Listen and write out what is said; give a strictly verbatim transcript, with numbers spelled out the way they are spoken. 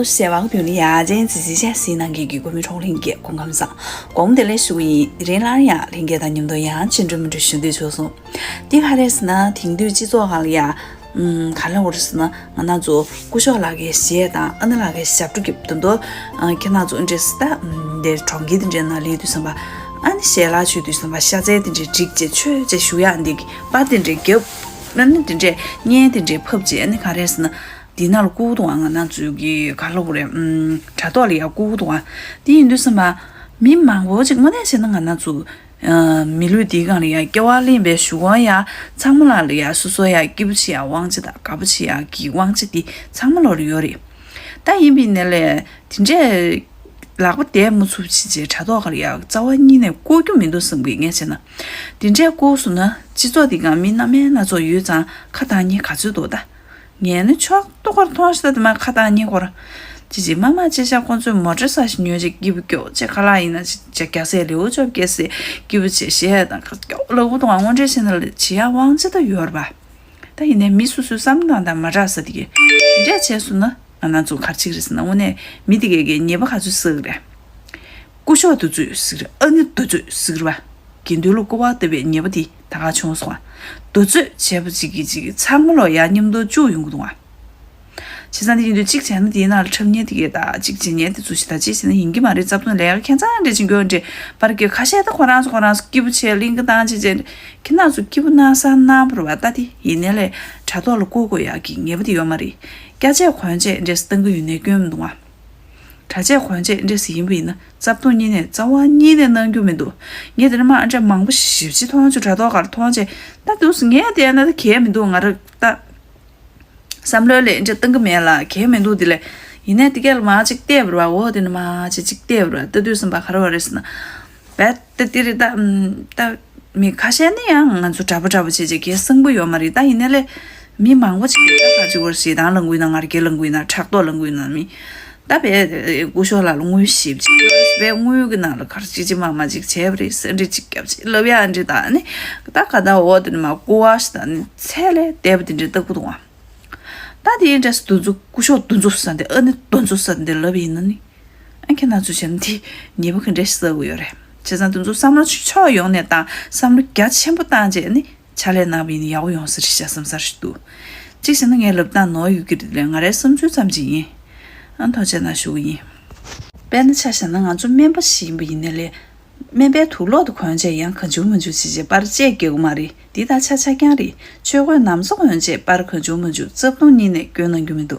ཞེས་པ་གི་བོད་ལི་ཡ་ཅན་ཙི་ཙི་ཤ་སི་ནང་གི་གི་གོ་མི་ཁྲོག་ལིང་གི་གོང་ཁམས་སང་གོང་དེ་ལས་ཞུ་ཡིན། དེ་རིང་སླར་ཡང་ལྷན་རྒྱས་དང་མཉམ་དུ་ཡང་ཅི་འདྲ་མི་འདྲ་ཞུ་འདོད་བྱུང་སོང་། དེ་ག་རེ་ཟེར་ན་དེང་དུས་སྤྱི་ཚོགས་སྒང་ལ་ཡ། ཨུམ། ག་ལ་འོར་ཟེར་ན་ང་རང་ཚོ་སྐུ་ཞབས་ལགས་ཀྱི་གཞས་དང་ཨ་ནེ་ལགས་ཀྱི་ཞབས་བྲོ་རྒྱབ་དུ་འདུག་ཁྱེད་རང་ཚོ་འདྲེ་སི་ད་དེ་གྲོང་ཁྱེར་དེ་འདྲའི་ནང་ལས་དུས་ཙམ་པ། ཨ་ནེ་གཞས་ལ་ཆུ་དུས་ཙམ་པ་ཤ་ཚལ་དེ་འདྲའི་སྒྲིག་བྱས་ཆོས་བྱས་ཞུ་ཡག་འདི་གི་པར་དེ་འདྲའི་རྒྱབ། ཨ་ནེ་དེ་འདྲའི་བརྙན་དེ་འདྲའི་ཕབ་བྱས་ཨ་ནེ་ག་རེ་ཟེར་ན། འདི་ནང་ལ་བཀུག་འདུག་ང་རང་ཚོའི་གི་ག་ལ་འོར་རེད། ཨུམ། དྲ་ཐོག་ལ་ཡ་བཀུག་འདུག་དེ་ཡིན་དུས་ཙམ་པ། མི་མང་པོ་ཅིག་དངོས་གནས་བྱས་ན་ང་རང་ཚོ། མི་ལུས་འདིའི་སྒང་ལ་ཡ་སྐྱེ་བ་ལེན་པའི་གཞུག་གུ་ཡ་ཚང་མ་ལ་ལ་ཡ་སོ་སོ་ཡ་སྐྱིད་པོ་བྱེད་ཡ་དབང་ཆ་དང་དགའ་པོ་བྱེད་ཡ་གི་དབང་ཆ་དེ་ཚང་མ་ལོར་ཡོད་རེད། ད་ཡིན་པའི་ནས་ལས་དེ་འདྲས་ལག་པ་བདེ་མོ་ཚུབ་བྱེད་ཅེས་དྲ་ཐོག་ག་ལ་ཡ་རྩ་བ་ཉིད་ནས་བཀོག་རྒྱུ་མི་འདུག་བསམ་གི་ངས་བྱས་ན། དེ་འདྲས་བཀོག་སོང་ན་སྤྱི་ཚོགས་འདི་སྒང་མི་སྣ་མིན་སྣ་ཚོགས་ཡོད་ཙང་ཁ་བཏང་ཉེན་ག་ཚོད་འདུག་ད། ངས་ནི་ཕྱོགས་གཏོགས་པར་མཐོང་ཤི་ད་དེ་མ་ཁ་བཏང་ཉེ་སྐོར། ཅི་ཅི་མ་མ་ཅི་ཤ་ཁོང་ཚོས་མོ་ཊ་ས་ཞིག་ཉོས་ཅིག་སྐྱིད་པོ་སྐྱོ་ཅེ་ཁ་ལག་ཡིན་ན་ཅི་ཅི་རྒྱ་སེ་ལེའུ་ཅོབ་རྒྱ་སེ་སྐྱིད་པོ་ཅེ་ཞེ་དང་ཁ་སྐྱོ་ལག་པོ་དང་དངོས་འབྲེལ་བྱས་ན་ལ་བྱེད་ཡ་དབང་ཆ་ད་ཡོད་རེད་པ། ད་ཡིན་ནའི་མི་སོ་སོའི་བསམ་བློ་དང་མ་འདྲ་ས་དེ་གི་འདྲ་བྱས་སོང་ན་ང་རང་ཚོ་གར་ཅིག་རེད་ཟེར་ན་དངོས་གནས་མི་དེ་གས་གས་ཉེས་པ་ག་ཚོད་བསགས་རེད། སྐུ་ཞབས་དུ་ཚོད་ཟིག་རེད། ཨ་ནི་དུ་ཚོད་ཟིག་རེད་པ། དགེ་འདུན་ལ་སྐུར་བ་བཏབ་པའི་ཉེས་པ་དེ་ད་ག་བྱུང་སོང་ང་། དུ་ཚོད་བྱས་པ་ཅིག་གིས་ཅིག་ཚང་མ་ལོ་ཡ་མཉམ་དུ་བཅུག་ཡོང་གི་འདུག་ང་། བྱས་ཙང་དེ་ཡིན་དུས་གཅིག་བྱས་ན་དེའི་ནང་ལ་འཁྲབ་མཁན་དེ་གས་ད་གཅིག་བྱེད་མཁན་དེ་ཚོ་ཞིག་ད་གཅིག་བྱས་ན་ཡིན་གྱི་མ་རེད། རྩ་དོན་ལས་ཀ་ཁྱད་མཚར་འདྲ་ཅིག་འགྱོ་འདྲ་པར་གྱི་ཁ་ཤས་ད་ཁོ་རང་ཚོ་ཁོ་རང་ཚོ་སྐྱིད་པོ་བྱས་གླིང་ག་བཏང་བྱས་བྱས་ཁྱེད་རང་ཚོ་སྐྱིད་པོ་གནང་ས་གནང་བ་རེད་པ། ད་དེ་ཡིན་ནའི་ལས་དྲ་ཐོག་ལ་བཀོག་དགོས་ཡག་གི་ངེས་པ་དེ་ཡོད་མ་རེད། སྐྱ་ཆས་གོན་ཆས་འདྲས་བཏང་གི་ཡོད་ནའི་སྐྱོན་མི་འདུག་ང་། གྲྭ་ཆས་གོན་ཆས་འདྲ་ཟེར་ཡིན་པ་ཡིན་ན་རྩ་དོན་གཉིས་ནས་རྩ་བ་གཉིས་ནས་གནང་རྒྱུ་མི་འདུག་ངས་དེ་ནས་མ་འདྲ་མང་པོ་ཞིབ་ཅིག་མཐོང་བྱུང་དྲ་ཐོག་གར་མཐོང་བྱས་ད་འདུག་སེ་ངས་བལྟས་ན་ད་གལ་མི་འདུག་ང་རང་ད་བསམ་བློ་ལས་འདྲ་བཏང་གི་མེད་ལ་གལ་མི་འདུག་དེ་ལས་ཡིན་ནའི་དེ་གས་ལ་མ་ཅིག་བལྟས་པ་རེད་པ། འོ་དེ་ནས་མ་ཅིག་ཅིག་བལྟས་པ་རེད་པ། ལྟ་དུས་ཙམ་པ་ག་རེ་བ་རེད་ཟེར་ན། བས་ད་དེ་རེད་ད། ད་མི་ཁ་ཤས་ནི་ཡང་ང་ཚོ་འདྲ་པོ་འདྲ་པོ་བྱས་བྱས་གལ་གསང་པོ་ཡོད་མ་རེད། ད་ཡིན་ནའི་ལས་མི་མང་པོ་ཅིག་གིས་ད་ག་ཅིག་བར་ཞེ་སྡང་ལངས་གི་ཡོད་ན་ངར་སྐད་ལངས་གི་ཡོད་ན་ཕྲག་དོག་ལངས་གི་ཡོད་ན་མི། ད་བས་སྐུ་ཞབས་ལགས་ལ་དངུལ་ཞིབ་ཅིག་བས་དངུལ་གི་ནང་ལ་གར་ཅི་ཅི་མ་མ་ཅིག་བྱས་པ་རེད་ཟེར་འདྲི་ཅིག་རྒྱབ་ཅིག་ལབ་ཡ་འདྲི་ད་ནི། ད་ག་ད་འོ་དེ་ནི་མ་ཀུ་བ་ཞིག་ད་ནི་ཚད་ལས་འདས་པ་དེ་འདྲི་ལྟ་བུ་འདུག་ཨ། ད་དེའི་འདྲ་སུ་འདུ་འཛུགས་སྐུ་ཞབས་འདུ་འཛུགས་ས་འདི་ཨ་ནི་འདུ་འཛུགས་ས་འདི་ལབ་ཡིན་ན་ནི། ཨ་ཁྱེད་རང་ཚོ་བྱས་ན་དེ་ཉེས་པ་ག་འདྲ་ཞིག་བསགས་ཀྱི་ཡོད་རེད། བྱས་ཙང་འདུ་འཛུགས་བསམ་བློ་ཕྱོགས་ཡོངས་ནས་བཏང་བསམ་བློ་རྒྱ་ཆེན་པོ་བཏང་རྗེས་ནི་ཕྱག་ལས་གནང་བ་ཡིན་ན་ཡག་པོ་ཡོང་ས་རེད་ཤག་བསམ་ས་ཞིག་འདུག་གཅིག་བྱས་ན་ངས་ལབ་སྟངས་ནོར་ཡོད་ཀྱི་རེད་ལས་ང་རའི་བསམ་ཚུལ་ཙམ་ཅིག་ཡིན། ཨ་ཐུགས་རྗེ་གནང་ཞུ་གི་ཡིན། དཔེར་ན་ཆ་བཞག་ན་ང་ཚོ་སྨན་པ་ཞིག་ཡིན་པ་ཡིན་ནའི་ལས། སྨན་པའི་དུག་སློག་དེ་གོན་བྱས་ཡང་གང་བྱུང་མང་བྱུང་བྱས་བྱས་པར་བཅད་རྒྱག་གི་མ་རེད། འདི་ད་ཆ་ཆ་རྐྱང་རེད། ཆོས་གོས་ནམ་བཟོ་གོན་བྱས་པར་གང་བྱུང་མང་བྱུང་རྩ་དོན་གཉིས་ནས་སྐྱོན་གནང་རྒྱུ་མི་འདུག